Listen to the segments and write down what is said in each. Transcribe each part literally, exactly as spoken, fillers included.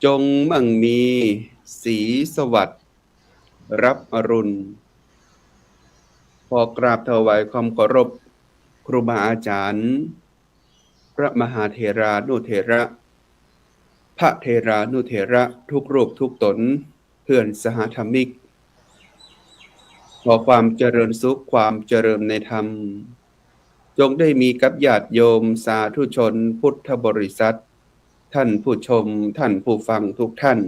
จงมั่งมีสีสวัสดิ์รับอรุณ ขอกราบถวายความเคารพครูบาอาจารย์ พระมหาเถรานุเถระ พระเถรานุเถระทุกรูปทุกต๋น เพื่อนสหธรรมิก ขอความเจริญสุข ความเจริญในธรรม จงได้มีกับญาติโยมสาธุชนพุทธบริษัท ท่านผู้ชม ท่านผู้ฟังทุกท่าน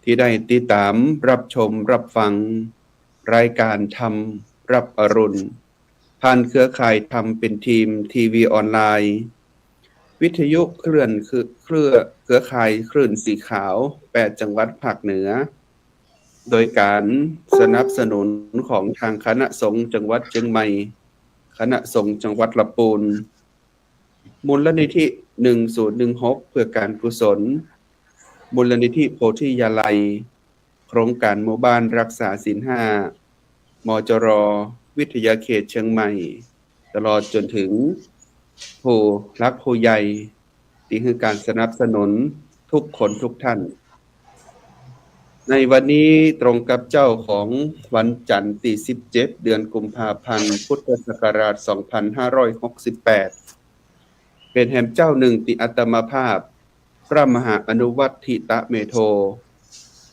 ที่ได้ติดตามรับชมรับฟังรายการธรรมรับอรุณ ผ่านเครือข่ายธรรมเป็นทีมทีวีออนไลน์ วิทยุเคลื่อน เครือ เครือข่ายคลื่นสีขาว แปดจังหวัดภาคเหนือ โดยการสนับสนุนของทางคณะสงฆ์จังหวัดเชียงใหม่ คณะสงฆ์จังหวัดละปูน มูลนิธิ หนึ่งศูนย์หนึ่งหก เพื่อการกุศล มูลนิธิโพธิยาลัย โครงการหมู่บ้านรักษาศีลห้า มจร วิทยาเขตเชียงใหม่ ตลอดจนถึงผู้หลักผู้ใหญ่ ตี้หื้อการสนับสนุนทุกคนทุกท่าน ในวันนี้ตรงกับเจ้าของวันจันทร์ตี้สิบเจ็ด เดือนกุมภาพันธ์ พุทธศักราชสองพันห้าร้อยหกสิบแปด เป๋นแหมเจ้านึ่งตี้อาตมาภาพ พระมหาอนุวัฒน์ ธิตะเมโธ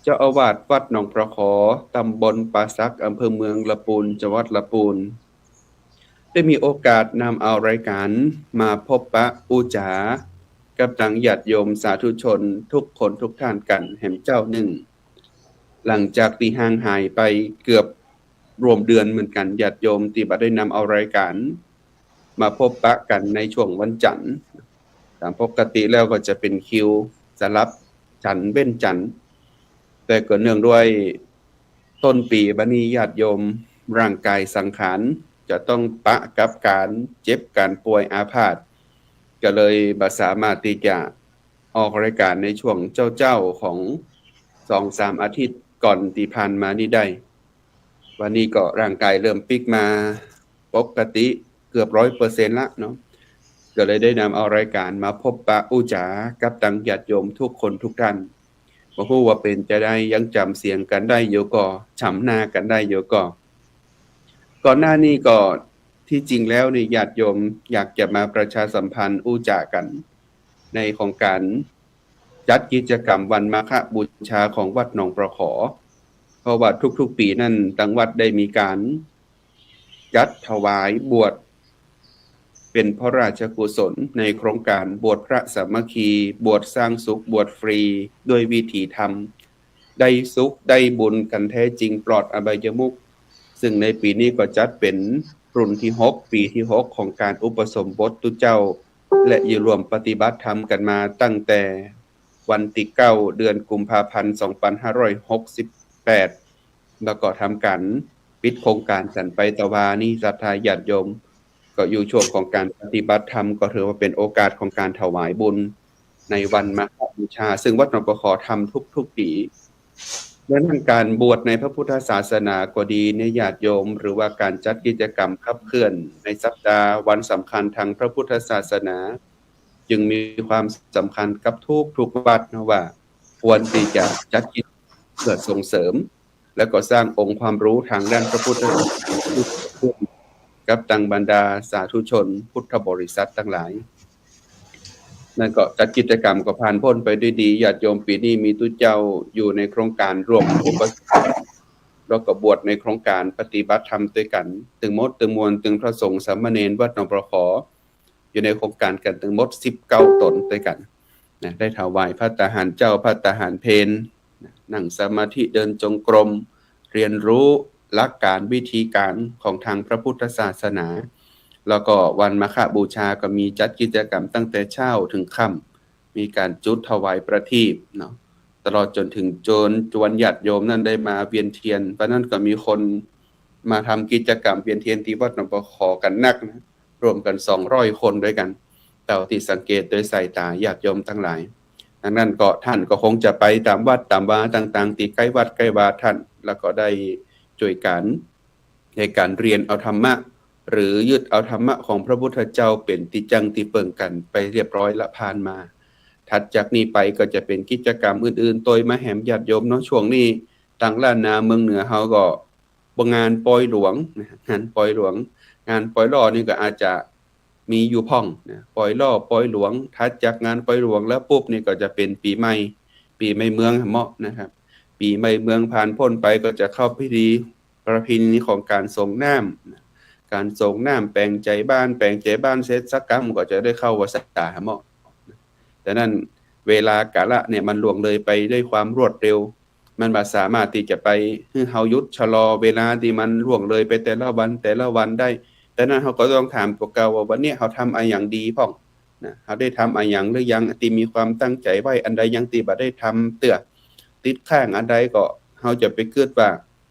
เจ้าอาวาสวัดหนองประขอ ตำบลป่าสัก อำเภอเมืองละปูน จังหวัดละปูน ได้มีโอกาสนำเอารายการมาพบปะอู้จ๋ากับตังญาติโยมสาธุชนทุกคนทุกท่านกั๋นแหมเจ้านึ่ง หลังจากตี้ห่างหายไปเกือบรวมเดือนเหมือนกั๋น ญาติโยมตี้บ่ได้นำเอารายการมาพบปะกั๋นในช่วงวันจันทร์ ต๋ามปกติแล้วก็จะเป๋นคิวสลับจันทร์เว้นจันทร์ แต่ก็เนื่องด้วยต้นปี๋บ่านี้ญาติโยมร่างกายสังขารจะต้องปะกับก๋านเจ็บก๋านป่วยอาพาธ ก็เลยบ่สามารถตี้จะออกรายการในช่วงเจ๊าๆ ของสองสามอาทิตย์ก่อนตี้ผ่านมานี้ได้ วันนี้ก็ร่างกายเริ่มปิ๊กมาปกติเกือบร้อยเปอร์เซ็นต์ละเนาะ ก็เลยได้นำเอารายการมาพบปะอู้จ๋ากับตังญาติโยมทุกคนทุกท่าน บ่ฮู้ว่าเป๋นจาใด ยังจ๋ำเสียงกั๋นได้อยู่ก่อ จ๋ำหน้ากั๋นได้อยู่ก่อ ก่อนหน้านี้ก็ ตี้จริงแล้วนี่ญาติโยมอยากจะมาประชาสัมพันธ์อู้จ๋ากั๋น ในของก๋านจัดกิจกรรมวันมาฆบูชาของวัดหนองประขอ เพราะว่าทุกๆ ปี๋นั้นตังวัดได้มีก๋านจัดถวายบวช เป๋นพระราชกุศลในโครงก๋านบวชพระสามัคคี บวชสร้างสุข บวชฟรีด้วยวิถีธรรม ได้สุขได้บุญกั๋นแท้จริง ปลอดอบายมุข ซึ่งในปี๋นี้ก็จัดเป๋นรุ่นตี้หก ปี๋ตี้หกของก๋านอุปสมบทตุ๊เจ้า และอยู่ร่วมปฏิบัติธรรมกั๋นมาตั้งแต่วันตี้เก้า เดือนกุมภาพันธ์ สองพันห้าร้อยหกสิบแปด แล้วก็ทำก๋านปิดโครงก๋านสันไป แต่ว่านี้ศรัทธาญาติโยม ก็อยู่ช่วงของก๋านปฏิบัติธรรม ก็ถือว่าเป๋นโอกาสของก๋านถวายบุญในวันมาฆบูชา ซึ่งวัดหนองประขอทำทุกๆ ปี๋ ดังนั้นก๋านบวชในพระพุทธศาสนาก็ดีเนี่ยญาติโยม หรือว่าก๋านจัดกิจกรรมขับเคลื่อนในสัปดาห์วันสำคัญตางพระพุทธศาสนา จึงมีความสำคัญกับทุกๆ วัดนะว่า ควรตี้จะจัดกิจเพื่อส่งเสริม และก็สร้างองค์ความรู้ตางด้านพระพุทธศาสนากับตังบรรดาสาธุชนพุทธบริษัทตังหลาย นั้นก็จัดกิจกรรมก็ผ่านป๊นไปด้วยดี ญาติโยมปี๋นี้มีตุ๊เจ้าอยู่ในโครงก๋านร่วมอุปสมบท แล้วก็บวชในโครงก๋านปฏิบัติธรรมตวยกั๋น ตึงหมดตึงมวลตึงพระสงฆ์สามเณรวัดหนองประขอ อยู่ในโครงก๋านกั๋นตึงหมดสิบเก้าต๋นตวยกั๋นนะ ได้ถวายภัตตาหารเจ๊า ภัตตาหารเพลนะ นั่งสมาธิ เดินจงกรม เรียนรู้หลักก๋านวิธีก๋านของตางพระพุทธศาสนา แล้วก็วันมาฆบูชาก็มีจัดกิจกรรมตั้งแต่เช้าเถิงค่ำ มีก๋านจุดถวายประทีปเนาะ ตลอดจ๋นเถิงจน จวนญาติโยมนั้นได้มาเวียนเตียน วันนั้นก็มีคนมาทำกิจกรรมเวียนเตียนตี้วัดหนองประขอกั๋นนักนะ รวมกั๋นสองร้อยคนตวยกั๋น เต้าตี้สังเกตโดยสายต๋าญาติโยมตังหลาย ดังนั้นก็ต้านก็คงจะไปต๋ามวัดต๋ามวาต่างๆ ตี้ใก้วัดใก้วาต้าน แล้วก็ได้จ้วยกั๋น ในก๋านเฮียนเอาธรรมะ หรือยึดเอาธรรมะของพระพุทธเจ้าเป๋นตี้จั้งตี้เปิ้งกั๋นไปเรียบร้อยละ ผ่านมา ถัดจากนี้ไปก็จะเป๋นกิจกรรมอื่นๆ ตวยมาแหมญาติโยมเนาะ ช่วงนี้ตางล้านนาเมืองเหนือเฮาก็งานปอยหลวงนะ งานปอยหลวง งานปอยล่อนี่ก็อาจจะมีอยู่พ่องนะ ปอยล่อ ปอยหลวง ถัดจากงานปอยหลวงแล้วปุ๊บนี่ก็จะเป๋นปี๋ใหม่ ปี๋ใหม่เมืองเมาะนะครับ ปี๋ใหม่เมืองผ่านป๊นไปก็จะเข้าพิธี ประเพณีของก๋านสรงน้ำนะ ก๋านสรงน้ำแป๋งใจ๋บ้าน แป๋งใจ๋บ้านเสร็จสักกำก็จะได้เข้าพรรษาเมาะ แต่นั้นเวลากาละเนี่ยมันล่วงเลยไปด้วยความรวดเร็ว มันบ่สามารถตี้จะไปหื้อเฮาหยุดชะลอเวลาตี้มันล่วงเลยไปแต่ละวันแต่ละวันได้ แต่นั้นเฮาก็ต้องถามตั๋วเก่าว่าวันนี้เฮาทำอะหยังดีพ่องนะ เฮาได้ทำอะหยังหรือยังตี้มีความตั้งใจ๋ไว้ อันใดยังตี้บ่ได้ทำเตื้อ ติดค้างอันใดก็เฮาจะไปกึ๊ดว่า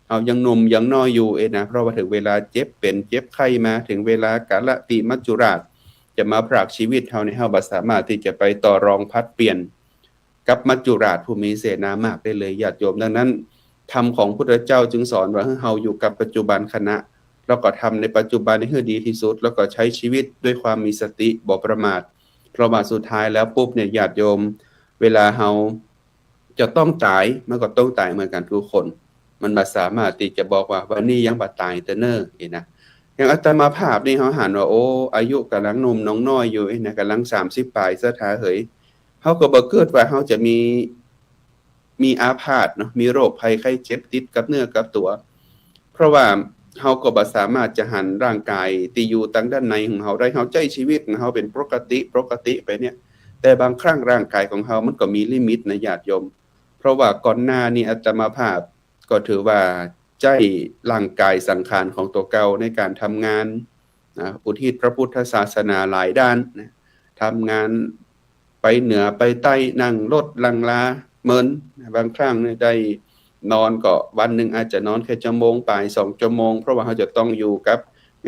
เฮายังหนุ่มยังน้อยอยู่เอ๊ะนะ เพราะว่าเถิงเวลาเจ็บเป๋นเจ็บไข้มา เถิงเวลากาละตี้มัจจุราชจะมาพรากชีวิตเฮาเนี่ย เฮาบ่สามารถตี้จะไปต่อรองผลัดเปลี่ยนกับมัจจุราชผู้มีเสนามากได้เลยญาติโยม ดังนั้นธรรมของพุทธเจ้าจึงสอนว่าหื้อเฮาอยู่กับปัจจุบันขณะ แล้วก็ทำในปัจจุบันนี้หื้อดีตี้สุด แล้วก็ใจ๊ชีวิตด้วยความมีสติบ่ประมาท เพราะว่าสุดท้ายแล้วปุ๊บเนี่ยญาติโยม เวลาเฮา จะต้องต๋าย มันก็ต้องต๋ายเหมือนกั๋นกู้คน มันบ่สามารถตี้จะบอกว่าวันนี้ยังบ่ต๋ายเตื้อเน่อเอ๊ะนะ อย่างอาตมาภาพนี่เฮาหันว่า โอ้ อายุก่ำลังหนุ่มน้องน้อยอยู่เอ๊ะนะ ก่ำลังสามสิบป๋ายศรัทธาเหย เฮาก็บ่กึ๊ดว่าเฮาจะมี มีอาพาธเนาะ มีโรคภัยไข้เจ็บติดกับเนื้อกับตั๋ว เพราะว่าเฮาก็บ่สามารถจะหันร่างก๋ายตี้อยู่ตางด้านในของเฮาได้ เฮาใจ๊ชีวิตของเฮาเป๋นปกติปกติไปเนี่ย แต่บางครั้งร่างก๋ายของเฮามันก็มีลิมิตนะญาติโยม เพราะว่าก่อนหน้านี้อาตมาภาพก็ถือว่าใจ๊ร่างก๋ายสังขารของตั๋วเก่าในก๋านทำงานนะ อุทิศพระพุทธศาสนาหลายด้านนะ ทำงานไปเหนือไปใต้ นั่งรถลังลาเมินนะ บางครั้งเนี่ยได้นอนก็วันนึ่งอาจจะนอนแค่ชั่วโมงป๋ายสองชั่วโมง เพราะว่าเฮาจะต้องอยู่กับ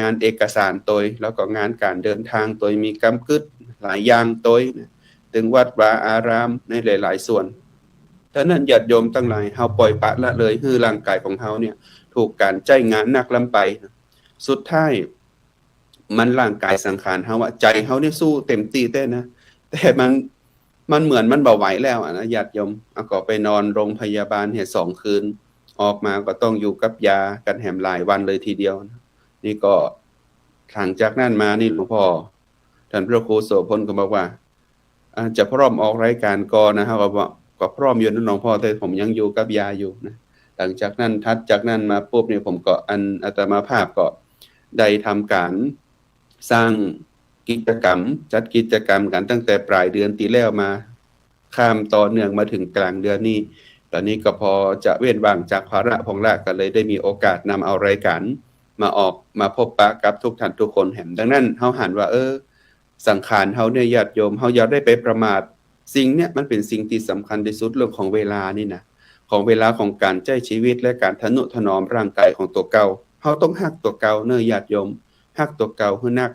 งานเอกสารตวย แล้วก็งานก๋านเดินทางตวย มีกำกึ๊ดหลายอย่างตวยนะ ตึงวัดวาอารามในหลายๆ ส่วน ดังนั้นญาติโยมตังหลาย เฮาป่อยปละละเลยหื้อร่างก๋ายของเฮาเนี่ยถูกก๋านใจ๊งานนักล้ำไปนะ สุดท้ายมันร่างก๋ายสังขารเฮาอะ ใจ๋เฮาเนี่ยสู้เต็มตี้แต๊นะ แต่มัน มันเหมือนมันบ่ไหวแล้วอะนะญาติโยม เอาก็ไปนอนโรงพยาบาลเนี่ยสองคืน ออกมาก็ต้องอยู่กับยากั๋นแหมหลายวันเลยทีเดียวนะ นี่ก็หลังจากนั้นมานี่หลวงพ่อ ท่านพระครูโสภณก็บอกว่า อ่า จะพร้อมออกรายการก่อนนะ เฮาก็บอก ก็พร้อมอยู่นะหลวงพ่อ แต่ผมยังอยู่กับยาอยู่นะ หลังจากนั้น ถัดจากนั้นมาปุ๊บเนี่ย ผมก็ อันอาตมาภาพก็ได้ทำก๋านสร้างกิจกรรม จัดกิจกรรมกั๋นตั้งแต่ป๋ายเดือนตี้แล้วมา ข้ามต่อเนื่องมาเถิงก๋างเดือนนี้ ต๋อนนี้ก็พอจะเว้นว่างจากภาระพ่องละ ก็เลยได้มีโอกาสนำเอารายก๋านมาออก มาพบปะกับทุกท่านทุกคนแหม ดังนั้นเฮาหันว่า เออ สังขารเฮาเนี่ยญาติโยม เฮาอย่าได้ไปประมาท สิ่งเนี่ยมันเป๋นสิ่งตี้สำคัญตี้สุด เรื่องของเวลานี่นะ ของเวลาของก๋านใจ๊ชีวิตและก๋านทะนุถนอมร่างก๋ายของตั๋วเก่า เฮาต้องฮักตั๋วเก่าเน่อญาติโยม ฮักตั๋วเก่าหื้อนัก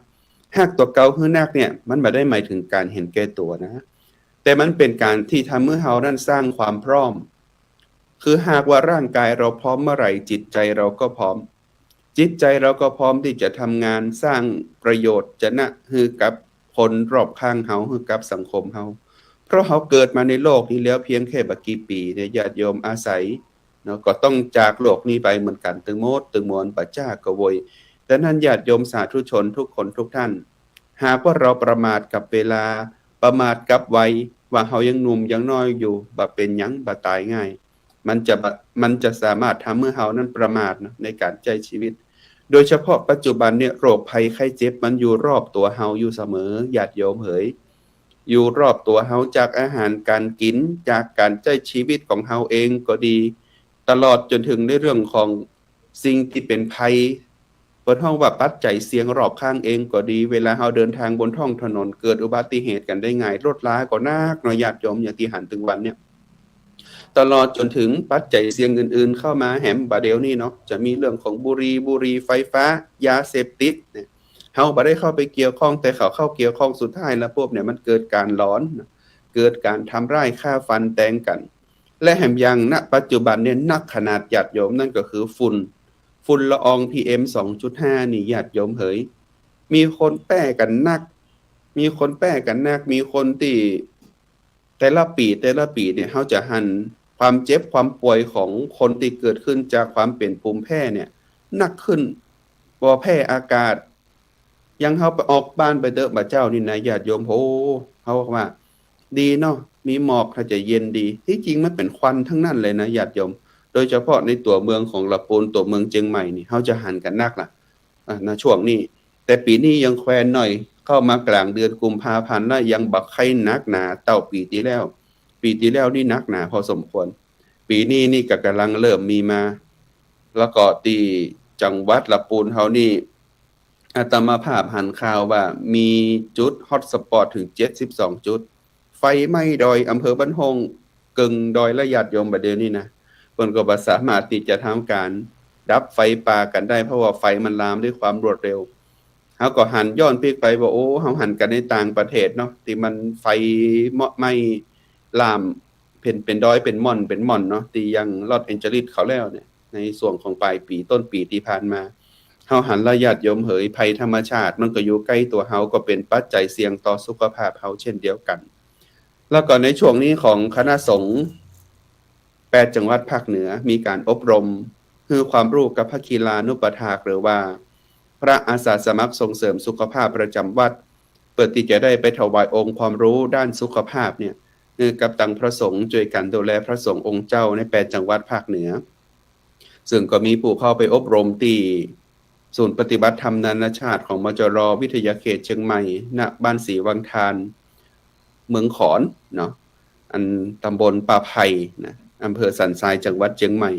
ฮักตั๋วเก่าหื้อนักเนี่ย มันบ่ได้หมายเถิงก๋านเห็นแก่ตั๋วนะ แต่มันเป๋นก๋านตี้ทำหื้อเฮานั้นสร้างความพร้อม คือหากว่าร่างก๋ายเฮาพร้อมเมื่อไหร่ จิตใจ๋เฮาก็พร้อม จิตใจ๋เฮาก็พร้อมตี้จะทำงานสร้างประโยชน์จะนะหื้อกับคนรอบข้างเฮา หื้อกับสังคมเฮา เพราะเฮาเกิดมาในโลกนี้แล้วเพียงแค่บ่กี่ปี๋เนี่ยญาติโยม อาศัยเนาะ ก็ต้องจากโลกนี้ไปเหมือนกั๋นตึงหมดตึงมวล บ่จ๊ากระโวย ดังนั้นญาติโยมสาธุชนทุกคนทุกท่าน หากว่าเฮาประมาทกับเวลา ประมาทกับวัย ว่าเฮายังหนุ่มยังน้อยอยู่ บ่เป๋นหยัง บ่ต๋ายง่าย มันจะบ่ มันจะสามารถทำหื้อเฮานั้นประมาทนะ ในก๋านใจ๊ชีวิต โดยเฉพาะปัจจุบันเนี่ย โรคภัยไข้เจ็บมันอยู่รอบตั๋วเฮาอยู่เสมอ ญาติโยมเหย อยู่รอบตั๋วเฮา จากอาหารก๋านกิ๋น จากก๋านใจ๊ชีวิตของเฮาเองก็ดี ตลอดจ๋นเถิงในเรื่องของสิ่งตี้เป๋นภัย เปิ้นฮ้องว่าปัจจัยเสี่ยงรอบข้างเองก็ดี เวลาเฮาเดินทางบนท้องถนน เกิดอุบัติเหตุกั๋นได้ง่าย รถราก็นักเนาะญาติโยม อย่างตี้หันตึงวันเนี่ย ตลอดจ๋นเถิงปัจจัยเสี่ยงอื่นๆ เข้ามาแหม บ่าเดี่ยวนี้เนาะ จะมีเรื่องของบุหรี่ บุหรี่ไฟฟ้า ยาเสพติดเนี่ย เฮาบ่ได้เข้าไปเกี่ยวข้อง แต่เขาเข้าเกี่ยวข้อง สุดท้ายแล้วปุ๊บเนี่ย มันเกิดก๋านหลอน เกิดก๋านทำร้ายฆ่าฟันแตงกั๋น และแหมอย่าง ณ ปัจจุบันเนี่ย นักขนาดญาติโยม นั่นก็คือฝุ่น ฝุ่นละออง PM สองจุดห้า นี่ญาติโยมเหย มีคนแป้กั๋นนัก มีคนแป้กั๋นนัก มีคนตี้ แต่ละปี๋ แต่ละปี๋เนี่ย เฮาจะหันความเจ็บความป่วยของคนตี้เกิดขึ้นจากความเป๋นภูมิแพ้เนี่ย นักขึ้น บ่แพ้อากาศ อย่างเฮาไปออกบ้านไปเต๊อะ บ่าเจ้านี่นะ ญาติโยม โอ้ เฮาว่า ดีเนาะ มีหมอก เฮาจะเย็นดี ตี้จริงมันเป๋นควันตังนั้นเลยนะ ญาติโยม โดยเฉพาะในตั๋วเมืองของละปูน ตั๋วเมืองเจียงใหม่นี่ เฮาจะหันกั๋นนักละ อ่ะ ณ ช่วงนี้ แต่ปี๋นี้ยังแควนหน่อย เข้ามากลางเดือนกุมภาพันธ์แล้ว ยังบ่ใค่หนักหนาเต้าปี๋ตี้แล้ว ปี๋ตี้แล้วนี่หนักหนาพอสมควร ปี๋นี้นี่ก็ก่ำลังเริ่มมีมา แล้วก็ตี้จังหวัดละปูนเฮานี่ อาตมาภาพหันข่าวว่ามีจุดฮอตสปอตเถิงเจ็ดสิบสองจุด ไฟไหม้ดอย อำเภอบ้านโฮ่ง เกิ่งดอยละ ญาติโยม บ่าเดี่ยวนี้นะ เปิ้นก็บ่สามารถตี้จะทำก๋านดับไฟป่ากั๋นได้ เพราะว่าไฟมันลามด้วยความรวดเร็ว เฮาก็หันย้อนปิ๊กไปว่า โอ้ เฮาหันกั๋นในต่างประเทศเนาะ ตี้มันไฟเมาะไหม้ลาม เป๋น เป๋นดอย เป๋นม่อน เป๋นม่อนเนาะ ตี้อย่างลอสแอนเจลิสเขาแล้วเนี่ย ในส่วงของป๋ายปี๋ต้นปี๋ตี้ผ่านมา เฮาหันละ ญาติโยมเหย ภัยธรรมชาติมันก็อยู่ใก้ตั๋วเฮา ก็เป๋นปัจจัยเสี่ยงต่อสุขภาพเฮาเช่นเดียวกั๋น แล้วก็ในช่วงนี้ของคณะสงฆ์แปดจังหวัดภาคเหนือ มีก๋านอบรมหื้อความฮู้กับพระคีลานุปัฏฐาก หรือว่าพระอาสาสมัครส่งเสริมสุขภาพประจำวัด เปื้อตี้จะได้ไปถวายองค์ความฮู้ด้านสุขภาพเนี่ย หื้อกับตังพระสงฆ์ จ้วยกั๋นดูแลพระสงฆ์องค์เจ้าในแปดจังหวัดภาคเหนือ ซึ่งก็มีผู้เข้าไปอบรมตี้ศูนย์ปฏิบัติธรรมนานาชาติของ มจร วิทยาเขตเจียงใหม่ ณ บ้านศรีวังทาน เมืองขอนเนาะ อันตำบลป่าไผ่นะ อำเภอสันทราย จังหวัดเจียงใหม่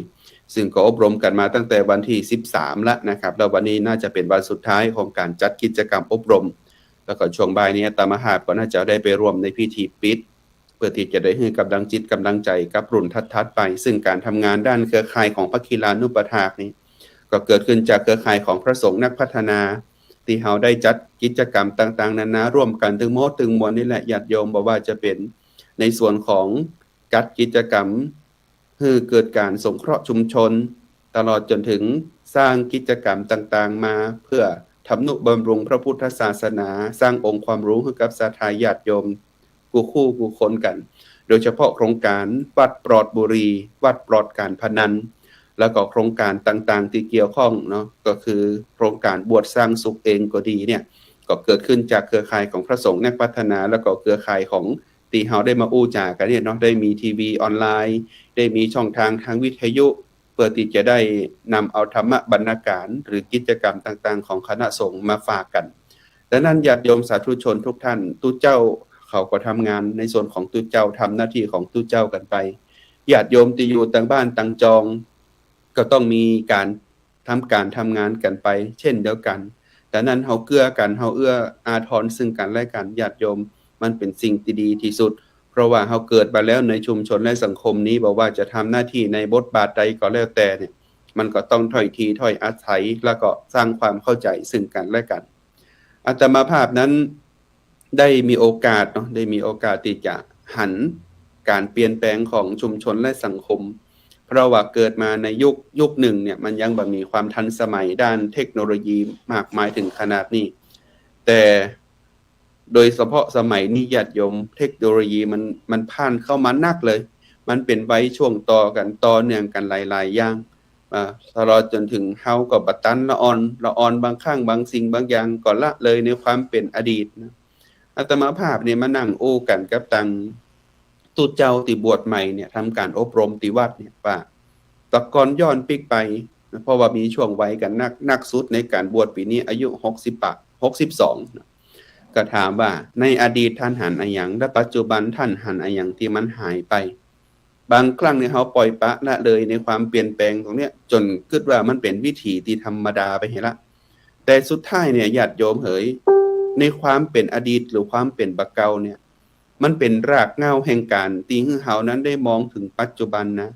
ซึ่งก็อบรมกั๋นมาตั้งแต่วันตี้สิบสามละนะครับ แล้ววันนี้น่าจะเป๋นวันสุดท้ายของก๋านจัดกิจกรรมอบรม แล้วก็ช่วงบ่ายนี้อาตมาภาพก็น่าจะได้ไปร่วมในพิธีปิด เปื้อตี้จะได้หื้อก๋ำลังจิตก๋ำลังใจ๋กับรุ่นถัดๆ ไป ซึ่งก๋านทำงานด้านเครือข่ายของพระคีลานุปัฏฐากนี่ ก็เกิดขึ้นจากเครือข่ายของพระสงฆ์นักพัฒนา ตี้เฮาได้จัดกิจกรรมต่างๆ นานาร่วมกั๋นตึงหมดตึงมวลนี่แหละ ญาติโยม บ่ว่าจะเป๋นในส่วนของจัดกิจกรรม หื้อเกิดก๋านสงเคราะห์ชุมชน ตลอดจ๋นเถิงสร้างกิจกรรมต่างๆ มาเปื้อทำนุบำรุงพระพุทธศาสนา สร้างองค์ความฮู้หื้อกับศรัทธาญาติโยมกู้คู่กู้คนกั๋น โดยเฉพาะโครงก๋านวัดปลอดบุหรี่ วัดปลอดก๋านพนัน แล้วก็โครงก๋านต่างๆ ตี้เกี่ยวข้องเนาะ ก็คือโครงก๋านบวชสร้างสุขเองก็ดีเนี่ย ก็เกิดขึ้นจากเครือข่ายของพระสงฆ์นักพัฒนา แล้วก็เครือข่ายของตี้เฮาได้มาอู้จ๋ากั๋นเนี่ยเนาะ ได้มีทีวีออนไลน์ ได้มีช่องทางทางวิทยุ เปื้อตี้จะได้นำเอาธรรมบรรณาก๋าน หรือกิจกรรมต่างๆ ของคณะสงฆ์มาฝากกั๋น ดังนั้นญาติโยมสาธุชนทุกท่าน ตุ๊เจ้าเขาก็ทำงานในส่วนของตุ๊เจ้า ทำหน้าตี้ของตุ๊เจ้ากั๋นไป ญาติโยมตี้อยู่ตางบ้านตางจอง ก็ต้องมีก๋านทำก๋านทำงานกั๋นไปเช่นเดียวกั๋น ดังนั้นเฮาเกื้อกั๋น เฮาเอื้ออาทรซึ่งกั๋นและกั๋น ญาติโยม มันเป๋นสิ่งตี้ดีตี้สุด เพราะว่าเฮาเกิดมาแล้วในชุมชนและสังคมนี้ บ่ว่าจะทำหน้าตี้ในบทบาทใดก็แล้วแต่เนี่ย มันก็ต้องถ้อยทีถ้อยอาศัย แล้วก็สร้างความเข้าใจ๋ซึ่งกั๋นและกั๋น อาตมาภาพนั้นได้มีโอกาสเนาะ ได้มีโอกาสตี้จะหันก๋านเปลี่ยนแปลงของชุมชนและสังคม เพราะว่าเกิดมาในยุค ยุคนึ่งเนี่ย มันยังบ่มีความทันสมัยด้านเทคโนโลยีมากมายเถิงขนาดนี้ แต่ โดยเฉพาะสมัยนี้ญาติโยม เทคโนโลยีมัน มันผ่านเข้ามานักเลย มันเป๋นไวช่วงต่อกั๋น ต่อเนื่องกั๋นหลายๆ อย่าง อ่า ตลอดจ๋นเถิงเฮาก็บ่ตันละอ่อน ละอ่อนบางครั้ง บางสิ่งบางอย่างก็ละเลยในความเป๋นอดีตนะ อาตมาภาพเนี่ยมานั่งอู้กั๋นกับตังตุ๊เจ้าตี้บวชใหม่เนี่ย ทำก๋านอบรมตี้วัดเนี่ยว่า แต่ก่อนย้อนปิ๊กไปนะ เพราะว่ามีช่วงวัยกั๋นนัก นักสุดในก๋านบวชปี๋นี้อายุหกสิบปะ หกสิบสองนะ ก็ถามว่าในอดีตต้านหันอะหยัง และปัจจุบันต้านหันอะหยังตี้มันหายไป บางครั้งเนี่ยเฮาป่อยปละละเลยในความเปลี่ยนแปลงตรงเนี้ย จ๋นกึ๊ดว่ามันเป๋นวิถีตี้ธรรมดาไปเหียละ แต่สุดท้ายเนี่ยญาติโยมเหย ในความเป๋นอดีตหรือความเป๋นบ่าเก่าเนี่ย มันเป๋นรากเหง้าแห่งก๋านตี้หื้อเฮานั้นได้มองเถิงปัจจุบันนะ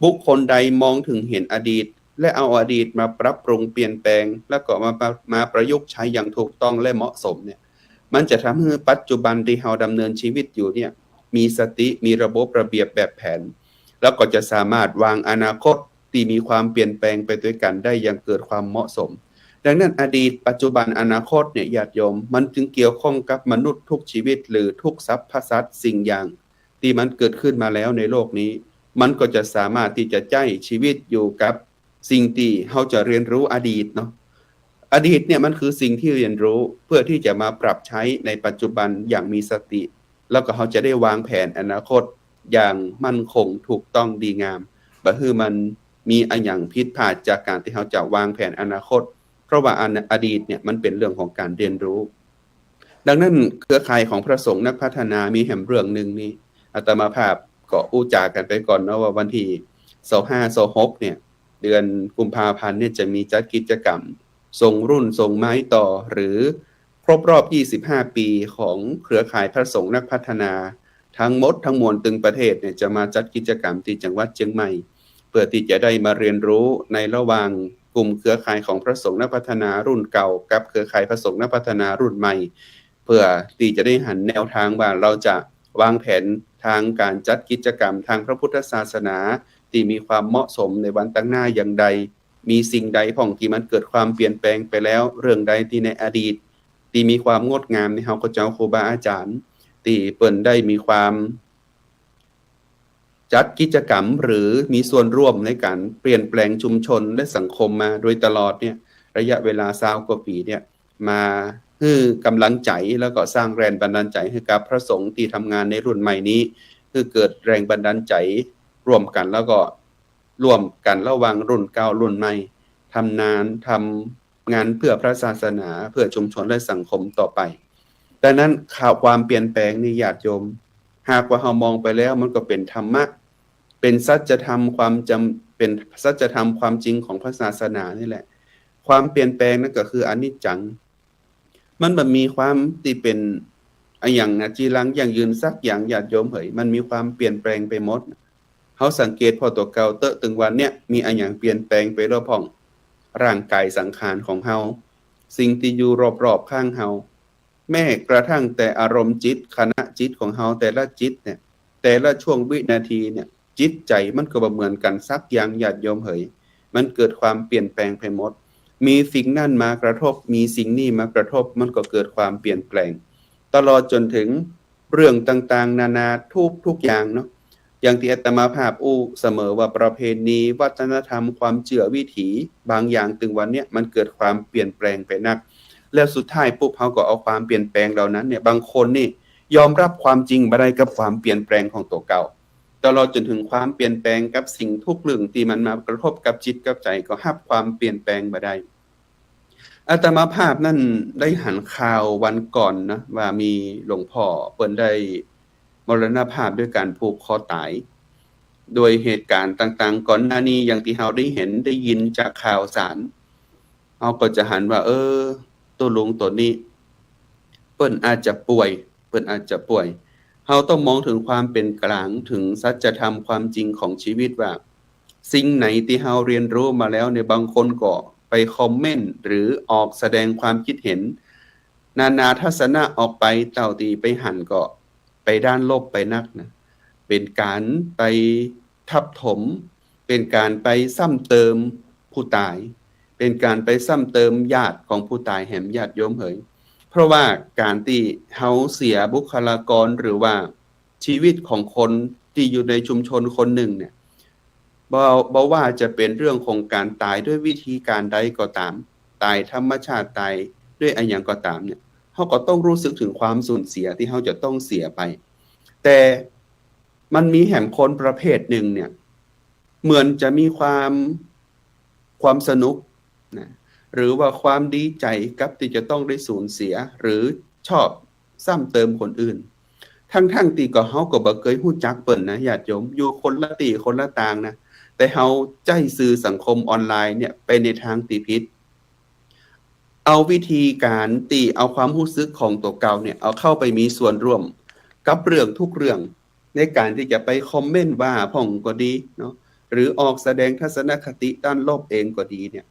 บุคคลใดมองเถิงเห็นอดีต และเอาอดีตมาปรับปรุงเปลี่ยนแปลง แล้วก็มา มาประยุกต์ใจ๊อย่างถูกต้องและเหมาะสมเนี่ย มันจะทำหื้อปัจจุบันตี้เฮาดำเนินชีวิตอยู่เนี่ย มีสติ มีระบบระเบียบแบบแผน แล้วก็จะสามารถวางอนาคตตี้มีความเปลี่ยนแปลงไปตวยกั๋นได้อย่างเกิดความเหมาะสม ดังนั้นอดีต ปัจจุบัน อนาคตเนี่ย ญาติโยม มันจึงเกี่ยวข้องกับมนุษย์ทุกชีวิต หรือทุกสรรพสัตว์สิ่งอย่าง ตี้มันเกิดขึ้นมาแล้วในโลกนี้ มันก็จะสามารถตี้จะใจ๊จีวิตอยู่กับสิ่งตี้เฮาจะเรียนรู้อดีตเนาะ อดีตเนี่ยมันคือสิ่งที่เรียนรู้เพื่อที่จะมาปรับใจ๊ในปัจจุบันอย่างมีสติ แล้วก็เฮาจะได้วางแผนอนาคตอย่างมั่นคงถูกต้องดีงาม บ่หื้อมันมีอะหยังผิดพลาดจากก๋านตี้เฮาจะวางแผนอนาคต เพราะว่าอน-, อดีตเนี่ยมันเป๋นเรื่องของก๋านเรียนรู้ ดังนั้นเครือข่ายของพระสงฆ์นักพัฒนามีแหมเรื่องนึ่งนี่ อาตมาภาพก็อู้จ๋ากั๋นไปก่อนเนาะว่าวันตี้ซาวห้า ซาวหกเนี่ย เดือนกุมภาพันธ์เนี่ยจะมีจัดกิจกรรมส่งรุ่นส่งไม้ต่อ หรือครบรอบยี่สิบห้าปีของเครือข่ายพระสงฆ์นักพัฒนา ทั้งหมดทั้งมวลตึงประเทศเนี่ยจะมาจัดกิจกรรมตี้จังหวัดเจียงใหม่ เพื่อตี้จะได้มาเรียนรู้ในระหว่างกลุ่มเครือข่ายของพระสงฆ์นักพัฒนารุ่นเก่ากับเครือข่ายพระสงฆ์นักพัฒนารุ่นใหม่ เพื่อตี้จะได้หันแนวทางว่าเราจะวางแผนทางก๋านจัดกิจกรรมทางพระพุทธศาสนาตี้มีความเหมาะสมในวันตังหน้าอย่างใด มีสิ่งใดพ่องตี้มันเกิดความเปลี่ยนแปลงไปแล้ว เรื่องใดตี้ในอดีตตี้มีความงดงามในเฮาข้าเจ้าครูบาอาจ๋ารย์ตี้เปิ้นได้มีความ จัดกิจกรรมหรือมีส่วนร่วมในก๋านเปลี่ยนแปลงชุมชนและสังคมมาโดยตลอดเนี่ย ระยะเวลาซาวกว่าปี๋เนี่ย มาหื้อก๋ำลังใจ๋แล้วก็สร้างแรงบันดาลใจ๋หื้อกับพระสงฆ์ตี้ทำงานในรุ่นใหม่นี้ หื้อเกิดแรงบันดาลใจ๋ร่วมกั๋น แล้วก็ร่วมกั๋นระหว่างรุ่นเก่ารุ่นใหม่ ทำงาน ทำ งานเพื่อพระศาสนา เพื่อชุมชนและสังคมต่อไป ดังนั้นข่าวความเปลี่ยนแปลงนี่ญาติโยม หากว่าเฮามองไปแล้วมันก็เป๋นธรรมะ เป๋นสัจธรรมความจ๋ำ เป๋นสัจธรรมความจริงของพระศาสนานี่แหละ ความเปลี่ยนแปลงนั้นก็คืออนิจจัง มันบ่มีความตี้เป๋นอะหยังนะ จีรังยั่งยืนสักอย่างญาติโยมเหย มันมีความเปลี่ยนแปลงไปหมด เฮาสังเกตผ่อตั๋วเก่าเต๊อะ ตึงวันเนี้ยมีอะหยังเปลี่ยนแปลงไปแล้วพ่อง ร่างก๋ายสังขารของเฮา สิ่งตี้อยู่รอบๆ ข้างเฮา แม้กระทั่งแต่อารมณ์จิต ขณะจิตของเฮาแต่ละจิตเนี่ย แต่ละช่วงวินาทีเนี่ย จิตใจ๋มันก็บ่เหมือนกั๋นสักอย่างญาติโยมเหย มันเกิดความเปลี่ยนแปลงไปหมด มีสิ่งนั้นมากระทบ มีสิ่งนี้มากระทบ มันก็เกิดความเปลี่ยนแปลง ตลอดจ๋นถึง เรื่องต่างๆ นานาทุกๆ อย่างเนาะ อย่างตี้อาตมาภาพอู้เสมอว่าประเพณี วัฒนธรรม ความเจื้อวิถี บางอย่างตึงวันเนี้ยมันเกิดความเปลี่ยนแปลงไปนัก แล้วสุดท้ายปุ๊บเฮาก็เอาความเปลี่ยนแปลงเหล่านั้นเนี่ย บางคนนี่ยอมรับความจริงบ่ได้กับความเปลี่ยนแปลงของตั๋วเก่า ตลอดจ๋นถึงความเปลี่ยนแปลงกับสิ่งทุกเรื่องตี้มันมากระทบกับจิตกับใจ๋ ก็ฮับความเปลี่ยนแปลงบ่ได้ อาตมาภาพนั้นได้หันข่าววันก่อนนะ ว่ามีหลวงพ่อเปิ้นได้มรณภาพด้วยก๋านผูกคอต๋าย โดยเหตุก๋ารณ์ต่างๆ ก่อนหน้านี้อย่างตี้เฮาได้หันได้ยินจากข่าวสาร เฮาก็จะหันว่า เออ ตุ๊ลุงตั๋วนี้ เปิ้นอาจจะป่วย เปิ้นอาจจะป่วย เฮาต้องมองเถิงความเป๋นก๋าง เถิงสัจธรรมความจริงของจีวิตว่า สิ่งไหนตี้เฮาเรียนรู้มาแล้วเนี่ย บางคนก็ไปคอมเมนต์ หรือออกแสดงความคิดเห็น นานาทัศนะออกไป เต้าตี้ไปหันก็ไปด้านลบไปนักนะ เป๋นก๋านไปทับถม เป๋นก๋านไปซ้ำเติมผู้ต๋าย เป๋นก๋านไปซ้ำเติมญาติของผู้ต๋ายแหมญาติโยมเหย เพราะว่าก๋านตี้เฮาเสียบุคลากร หรือว่าจีวิตของคนตี้อยู่ในชุมชนคนนึ่งเนี่ย บ่ บ่ว่าจะเป๋นเรื่องของก๋านต๋ายด้วยวิธีก๋านใดก็ต๋าม ต๋ายธรรมชาติ ต๋ายด้วยอะหยังก็ต๋ามเนี่ย เฮาก็ต้องฮู้สึกเถิงความสูญเสียตี้เฮาจะต้องเสียไป แต่มันมีแหมคนประเภทนึ่งเนี่ย เหมือนจะมีความ ความสนุกนะ หรือว่าความดีใจ๋กับตี้จะต้องได้สูญเสีย หรือชอบซ้ำเติมคนอื่น ทั้งๆ ตี้ก็เฮาก็บ่เกยฮู้จักเปิ้นนะญาติโยม อยู่คนละตี้คนละตางนะ แต่เฮาใจ๊สื่อสังคมออนไลน์เนี่ยไปในตางตี้ผิด เอาวิธีก๋านตี้เอาความฮู้สึกของตั๋วเก่าเนี่ย เอาเข้าไปมีส่วนร่วมกับเรื่องทุกเรื่อง ในก๋านตี้จะไปคอมเมนต์ว่าพ่องก็ดีเนาะ หรือออกแสดงทัศนคติด้านลบเองก็ดีเนี่ย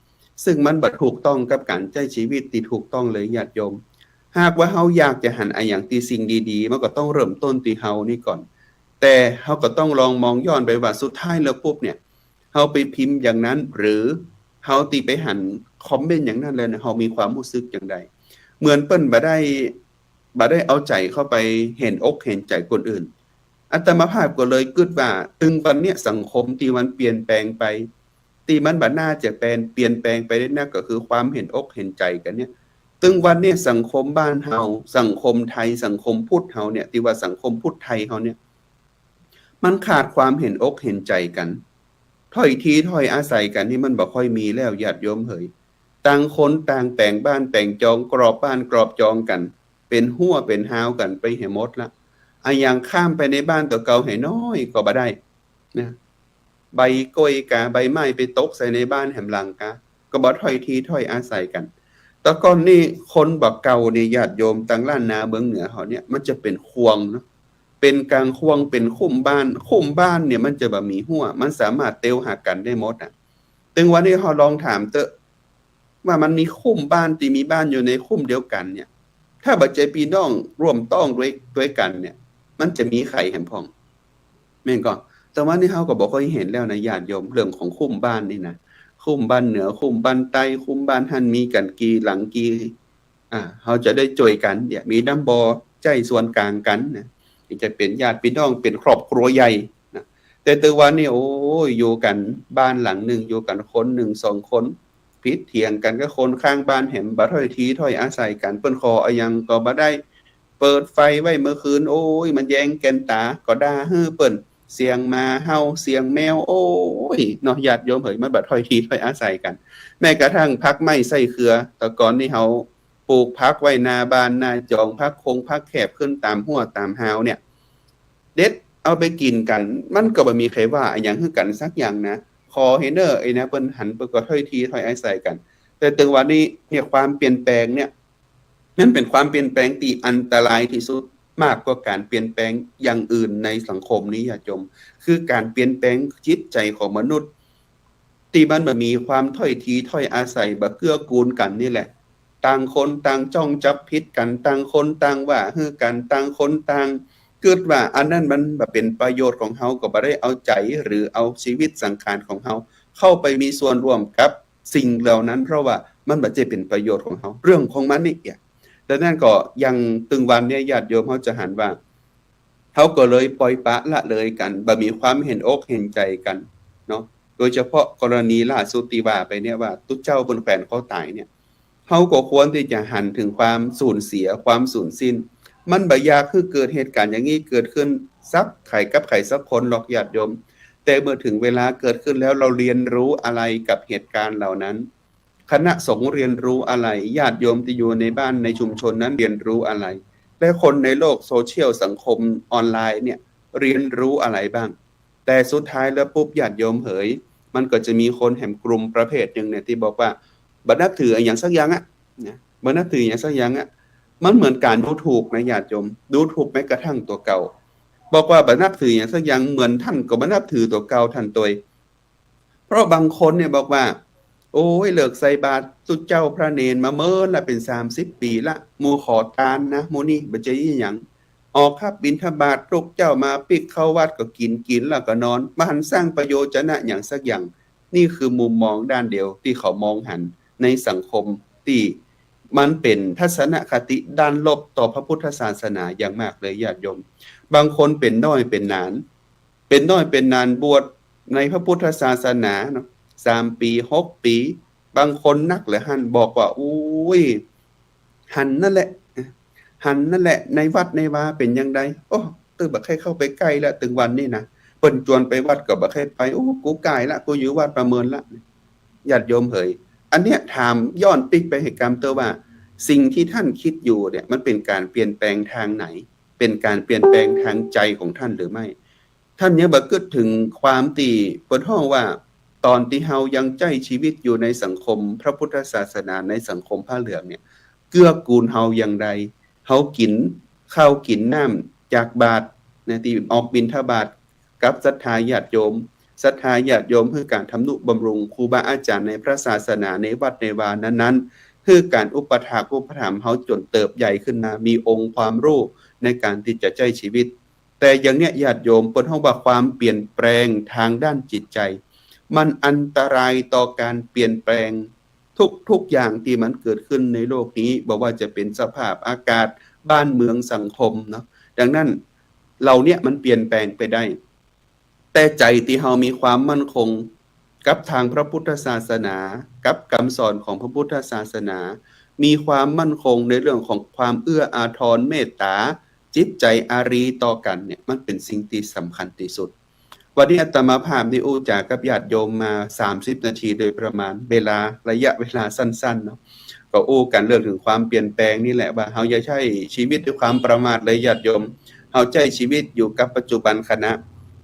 ซึ่งมันบ่ถูกต้องกับก๋านใจ๊จีวิตตี้ถูกต้องเลยญาติโยม หากว่าเฮาอยากจะหันอะหยังตี้สิ่งดีๆ มันก็ต้องเริ่มต้นตี้เฮานี่ก่อน แต่เฮาก็ต้องลองมองย้อนไปว่าสุดท้ายแล้วปุ๊บเนี่ย เฮาไปพิมพ์อย่างนั้น หรือเฮาตี้ไปหันคอมเมนต์อย่างนั้นแล้วเนี่ย เฮามีความฮู้สึกอย่างใด เหมือนเปิ้นบ่ได้ บ่ได้เอาใจ๋เข้าไปหันอกหันใจ๋คนอื่น อาตมาภาพก็เลยกึ๊ดว่า ตึงวันเนี้ยสังคมตี้มันเปลี่ยนแปลงไป ตี้มันบ่น่าจะเปลี่ยน เปลี่ยนแปลงไปได้นัก ก็คือความหันอกหันใจ๋กั๋นเนี่ย ตึงวันเนี้ยสังคมบ้านเฮา สังคมไทย สังคมพุทธเฮาเนี่ย ตี้ว่าสังคมพุทธไทยเฮาเนี่ย มันขาดความหันอกหันใจ๋กั๋น ถ้อยทีถ้อยอาศัยกั๋นนี่มันบ่ค่อยมีแล้ว ญาติโยมเหย ต่างคนต่างแป๋งบ้านแป๋งจอง กรอบบ้านกรอบจองกั๋น เป๋นฮั้วเป๋นฮาวกั๋นไปเหียหมดละ อะหยังข้ามไปในบ้านตั๋วเก่าหื้อน้อยก็บ่ได้นะ ใบก้อยกา ใบไม้ไปตกใส่ในบ้านแหมหลังกา ก็บ่ถ้อยทีถ้อยอาศัยกั๋น แต่ก่อนนี่คนบ่าเก่านี่ ญาติโยม ตางล้านนาเมืองเหนือเฮาเนี่ย มันจะเป๋นข่วงเนาะ เป๋นก๋างข่วง เป๋นคุ้มบ้าน คุ้มบ้านเนี่ยมันจะบ่มีฮั้ว มันสามารถเตียวหากั๋นได้หมดอะ ตึงวันนี้เฮาลองถามเต๊อะ ว่ามันมีคุ้มบ้านตี้มีบ้านอยู่ในคุ้มเดียวกั๋นเนี่ย ถ้าบ่ใจ้ปี้น้องร่วมต๊องตวย ตวยกั๋นเนี่ย มันจะมีใผแหมพ่อง แม่นก่อ แต่วันนี้เฮาก็บ่ค่อยหันแล้วนะ ญาติโยม เรื่องของคุ้มบ้านนี่นะ คุ้มบ้านเหนือ คุ้มบ้านใต้ คุ้มบ้านหั้นมีกั๋นกี่หลังกี่ อ่า เฮาจะได้จ้วยกั๋นเนี่ย มีน้ำบ่ใจ๊ส่วนก๋างกั๋นนะ จะเป๋นญาติปี้น้อง เป๋นครอบครัวใหญ่นะ แต่ตึงวันนี้ โอ้ย อยู่กั๋นบ้านหลังนึ่ง อยู่กั๋นคนนึ่งสองคน ผิดเถียงกั๋นกับคนข้างบ้านแหม บ่ถ้อยทีถ้อยอาศัยกั๋น เปิ้นขออะหยังก็บ่ได้ เปิดไฟไว้เมื่อคืน โอ้ย มันแยงแก่นต๋า ก็ด่าหื้อเปิ้น เสียงหมาเห่า เสียงแมว โอ้ย เนาะ ญาติโยมเหย มันบ่ถ้อยทีถ้อยอาศัยกั๋น แม้กระทั่งผักไม้ไส้เขือ แต่ก่อนนี่เฮา ปลูกผักไว้หน้าบ้านหน้าจอง ผักคงผักแคบขึ้นต๋ามฮั้วต๋ามฮาวเนี่ย เด็ดเอาไปกิ๋นกั๋น มันก็บ่มีใผว่าอะหยังหื้อกั๋นสักอย่างนะ ขอหื้อเน่อไอ้นะ เปิ้นหันเปิ้นก็ถ้อยทีถ้อยอาศัยกั๋น แต่ตึงวันนี้เนี่ย ความเปลี่ยนแปลงเนี่ย มันเป๋นความเปลี่ยนแปลงตี้อันตรายตี้สุด มากกว่าก๋านเปลี่ยนแปลงอย่างอื่นในสังคมนี้ ญาติโยม คือก๋านเปลี่ยนแปลงจิตใจ๋ของมนุษย์ ตี้มันบ่มีความถ้อยทีถ้อยอาศัย บ่เกื้อกูลกั๋นนี่แหละ ต่างคนต่างจ้องจับผิดกั๋น ต่างคนต่างว่าหื้อกั๋น ต่างคนต่างกึ๊ดว่าอันนั้นมันบ่เป๋นประโยชน์ของเฮา ก็บ่ได้เอาใจ๋หรือเอาชีวิตสังขารของเฮาเข้าไปมีส่วนร่วมกับสิ่งเหล่านั้น เพราะว่ามันบ่ใจ้เป๋นประโยชน์ของเฮา เรื่องของมันนี่เอีย ดังนั้นก็อย่างตึงวันเนี่ย ญาติโยมเฮาจะหันว่า เฮาก็เลยปล่อยปละละเลยกั๋น บ่มีความหันอกหันใจ๋กั๋นเนาะ โดยเฉพาะกรณีล่าสุดตี้ว่าไปเนี่ย ว่าตุ๊เจ้าเปิ้นแขวนคอต๋ายเนี่ย เฮาก็ควรตี้จะหันถึงความสูญเสีย ความสูญสิ้น มันบ่อยากหื้อเกิดเหตุก๋ารณ์อย่างนี้เกิดขึ้นสักใผกับใผสักคนหรอก ญาติโยม แต่เมื่อถึงเวลาเกิดขึ้นแล้ว เราเรียนรู้อะไรกับเหตุการณ์เหล่านั้น คณะสงฆ์เรียนรู้อะไร ญาติโยมตี้อยู่ในบ้านในชุมชนนั้นเรียนรู้อะไร และคนในโลกโซเชียลสังคมออนไลน์เนี่ยเรียนรู้อะไรบ้าง แต่สุดท้ายแล้วปุ๊บ ญาติโยมเหย มันก็จะมีคนแหมกลุ่มประเภทนึ่งเนี่ยตี้บอกว่า บ่นับถืออะหยังสักอย่างอะ นะ บ่นับถืออะหยังสักอย่างอะ มันเหมือนก๋านดูถูกนะ ญาติโยม ดูถูกแม้กระทั่งตั๋วเก่า บอกว่าบ่นับถืออะหยังสักอย่าง เหมือนต้านก็บ่นับถือตั๋วเก่าต้านตวย เพราะบางคนเนี่ยบอกว่า โอ้ย เลิกใส่บาตรตุ๊เจ้าพระเณรมาเมินละ เป๋นสามสิบปี๋ละ หมู่ขอตานนะ หมู่นี่บ่ใจ้อะหยัง ออกฮับบิณฑบาตตุ๊เจ้ามาปิ๊กเข้าวัดก็กิ๋น กิ๋นแล้วก็นอน บ่หันสร้างประโยชน์จะนะหยังสักอย่าง นี่คือมุมมองด้านเดียวตี้เขามองหันในสังคมตี้มันเป๋นทัศนคติด้านลบต่อพระพุทธศาสนาอย่างมากเลย ญาติโยม บางคนเป๋นน้อยเป๋นหนาน เป๋นน้อยเป๋นหนานบวชในพระพุทธศาสนาเนาะ สามปี๋ หกปี๋ บางคนนักเหลือหั้น บอกว่า โอ้ย หันนั่นแหละ หันนั่นแหละ ในวัดในวาเป๋นอย่างใด โอ้ ตึงบ่ใค่เข้าไปใก้ละ ตึงวันนี้นะ เปิ้นจวนไปวัดก็บ่ใค่ไป โอ้ กูก่ายละ กูอยู่วัดมาเมินละ ญาติโยมเหย อันเนี้ยถามย้อนปิ๊กไปหื้อกำเต๊อะว่า สิ่งตี้ต้านกึ๊ดอยู่เนี่ย มันเป๋นก๋านเปลี่ยนแปลงตางไหน เป๋นก๋านเปลี่ยนแปลงตางใจ๋ของต้านหรือไม่ ต้านยังบ่กึ๊ดเถิงความตี้เปิ้นฮ้องว่า ต๋อนตี้เฮายังใจ๊จีวิตอยู่ในสังคมพระพุทธศาสนา ในสังคมผ้าเหลืองเนี่ย เกื้อกูลเฮาอย่างใด เฮากิ๋นข้าวกิ๋นน้ำจากบาตรนะ ตี้ออกบิณฑบาตกับศรัทธาญาติโยม ศรัทธาญาติโยมหื้อก๋านทำนุบำรุงครูบาอาจ๋ารย์ในพระศาสนา ในวัดในวานั้นๆ หื้อก๋านอุปถากอุปถัมภ์เฮาจ๋นเติบใหญ่ขึ้นมา มีองค์ความฮู้ในก๋านตี้จะใจ๊จีวิต แต่อย่างเนี้ยญาติโยม เปิ้นฮ้องว่าความเปลี่ยนแปลงตางด้านจิตใจ๋ มันอันตรายต่อก๋านเปลี่ยนแปลงทุกๆ อย่างตี้มันเกิดขึ้นในโลกนี้ บ่ว่าจะเป๋นสภาพอากาศ บ้านเมือง สังคมเนาะ ดังนั้น เหล่าเนี้ยมันเปลี่ยนแปลงไปได้ แต่ใจ๋ตี้เฮามีความมั่นคงกับตางพระพุทธศาสนา กับกำสอนของพระพุทธศาสนา มีความมั่นคงในเรื่องของความเอื้ออาทร เมตต๋า จิตใจ๋อารีต่อกั๋นเนี่ย มันเป๋นสิ่งตี้สำคัญตี้สุด วันนี้อาตมาภาพได้อู้จ๋ากับญาติโยมมาสามสิบนาทีโดยประมาณ เวลา ระยะเวลาสั้นๆ เนาะ ก็อู้กั๋นเรื่องเถิงความเปลี่ยนแปลงนี่แหละ ว่าเฮาอย่าใจ๊ชีวิตด้วยความประมาทเลยญาติโยม เฮาใจ๊ชีวิตอยู่กับปัจจุบันขณะ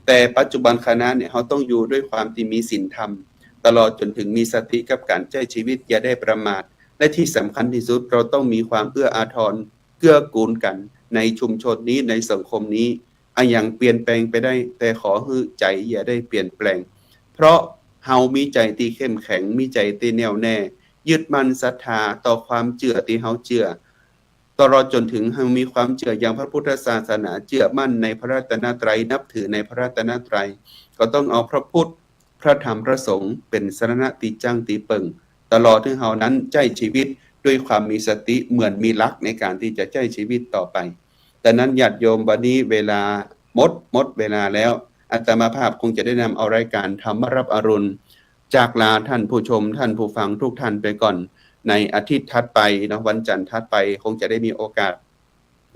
แต่ปัจจุบันขณะเนี่ย เฮาต้องอยู่ด้วยความตี้มีศีลธรรม ตลอดจ๋นเถิงมีสติกับก๋านใจ๊ชีวิต อย่าได้ประมาท และตี้สำคัญตี้สุด เฮาต้องมีความเอื้ออาทร เกื้อกูลกั๋นในชุมชนนี้ ในสังคมนี้ อะหยังเปลี่ยนแปลงไปได้ แต่ขอหื้อใจ๋อย่าได้เปลี่ยนแปลง เพราะเฮามีใจ๋ตี้เข้มแข็ง มีใจ๋ตี้แน่วแน่ ยึดมั่นศรัทธาต่อความเจื้อตี้เฮาเจื้อ ตลอดจ๋นเถิงเฮามีความเจื้ออย่างพระพุทธศาสนา เจื้อมั่นในพระรัตนตรัย นับถือในพระรัตนตรัย ก็ต้องเอาพระพุทธ พระธรรม พระสงฆ์ เป๋นสรณะตี้จั้งตี้เปิ่ง ตลอดเถิงเฮานั้นใจ๊ชีวิตด้วยความมีสติ เหมือนมีหลักในก๋านตี้จะใจ๊ชีวิตต่อไป ดังนั้นญาติโยม วันนี้เวลาหมด หมดเวลาแล้ว อาตมาภาพคงจะได้นำเอารายก๋านธรรมะรับอรุณ จากลาท่านผู้ชม ท่านผู้ฟังทุกท่านไปก่อน ในอาทิตย์ถัดไปเนาะ วันจันทร์ถัดไปคงจะได้มีโอกาส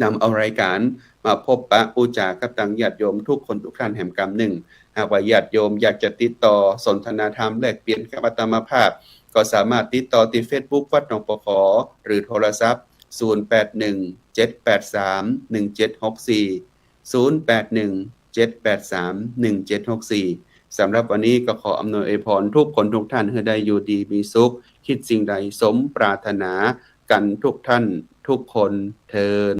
นำเอารายก๋านมาพบปะอู้จ๋ากับตางญาติโยมทุกคนทุกท่านแหมกำนึ่ง หากว่าญาติโยมอยากจะติดต่อสนทนาธรรมแลกเปลี่ยนกับอาตมาภาพ ก็สามารถติดต่อตี้เฟซบุ๊กวัดหนองปอขอ หรือโทรศัพท์ ศูนย์แปดหนึ่ง เจ็ดแปดสาม หนึ่งเจ็ดหกสี่ ศูนย์แปดหนึ่ง เจ็ดแปดสาม หนึ่งเจ็ดหกสี่ สำหรับวันนี้ก็ขออำนวยอวยพรทุกคนทุกท่านหื้อได้อยู่ดีมีสุข คิดสิ่งใดสมปรารถนากั๋นทุกท่านทุกคนเทอญ